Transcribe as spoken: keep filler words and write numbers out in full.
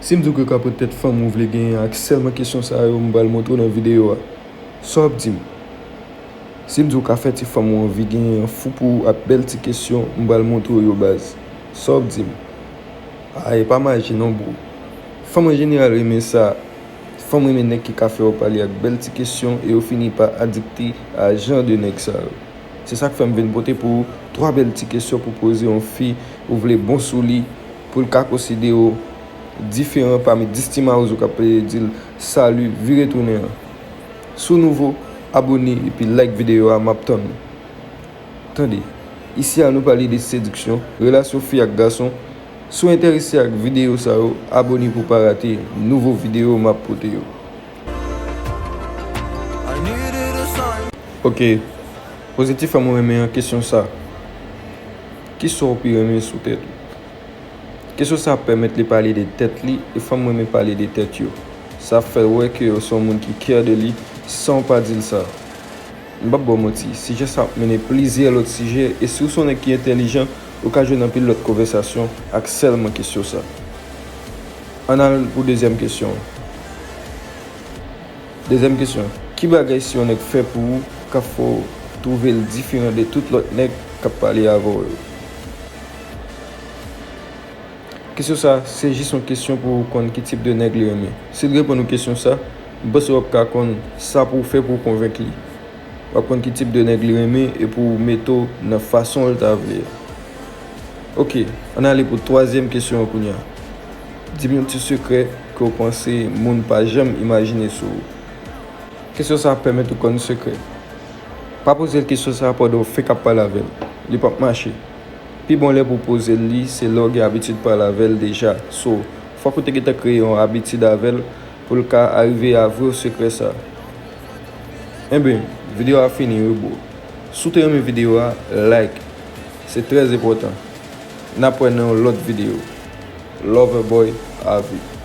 Si m di w ke w ka pran tèt fanm ou vle genyen ak sèlman kesyon sa yo m pral montre w nan videyo a, sa w ap di m? Si m di w ka fè ti fanm ou anvi genyen an fou pou ou ak bèl ti kesyon m pral montre w yo baz, sa w ap di m? A, e pa maji non bro. Fanm an jeneral renmen sa. Fanm renmen nèg ki ka fè yo pale ak bèl ti kesyon e yo fini pa adikte a jan de nèg sa yo. Se sa k fè m vin pote pou ou twa bèl ti kesyon pou poze yon fi ou vle bon sou li pou l ka konsidere w diferan pami dis ti mawozo k ap peye di l sali vire tounen an. Si w nouvo, abone epi like videyo a, m ap tann ou. Tande, isi a nou pale de sediksyon, relasyon fi ak gason. Si w enterese ak videyo sa yo, abone pou w pa rate nouvo videyo m ap pote yo. Ok, poze ti fanm ou renmen an kesyon sa. Kisa w pi renmen sou tèt ou? Kesyon sa ap pèmèt li pale de tèt li e fanm renmen pale de tèt yo. Sa ap fè l wè ke w se yon moun ki care de li san w pa di l sa. M p ap ba w manti, sijè sa ap mennen plizyè lòt sijè e si w se yon nèg ki entèlijan, ou ka jwenn anpil lòt konvèsasyon ak sèlman kesyon sa. Ann al pou dezyèm kesyon an. Dezyèm kesyon, ki bagay si yon nèg fè pou ou k ap fè w twouve l diferan de tout lòt nèg k ap pale avè w yo? Kesyon sa, se jis yon kesyon pou w konn ki tip de nèg li renmen. Si l reponn ou kesyon sa, m panse w ap ka konn sa pou w fè pou w konvenk li. W ap konn ki tip de nèg li renmen e pou w mete w nan fason l ta vle a. Ok, ann ale pou twazyèm kesyon an kounye a. Di m yon ti sekrè ke w panse moun pa janm imajine sou ou. Kesyon sa ap pèmèt ou konn sekrè. Pa poze l kesyon sa pandan w fenk ap pale avè l. Li p ap mache. Pi bon lè pou w poze l li, se lè w gen abitid pale avè l deja. So, fòk ou te gentan kreye yon abitid avè l pou l ka arive avwe w sekrè sa. Enben, videyo a fini wi bro. Si w te renmen videyo a, like. Se trè enpòtan. N ap wè nan yon lòt videyo. Loverboy avi.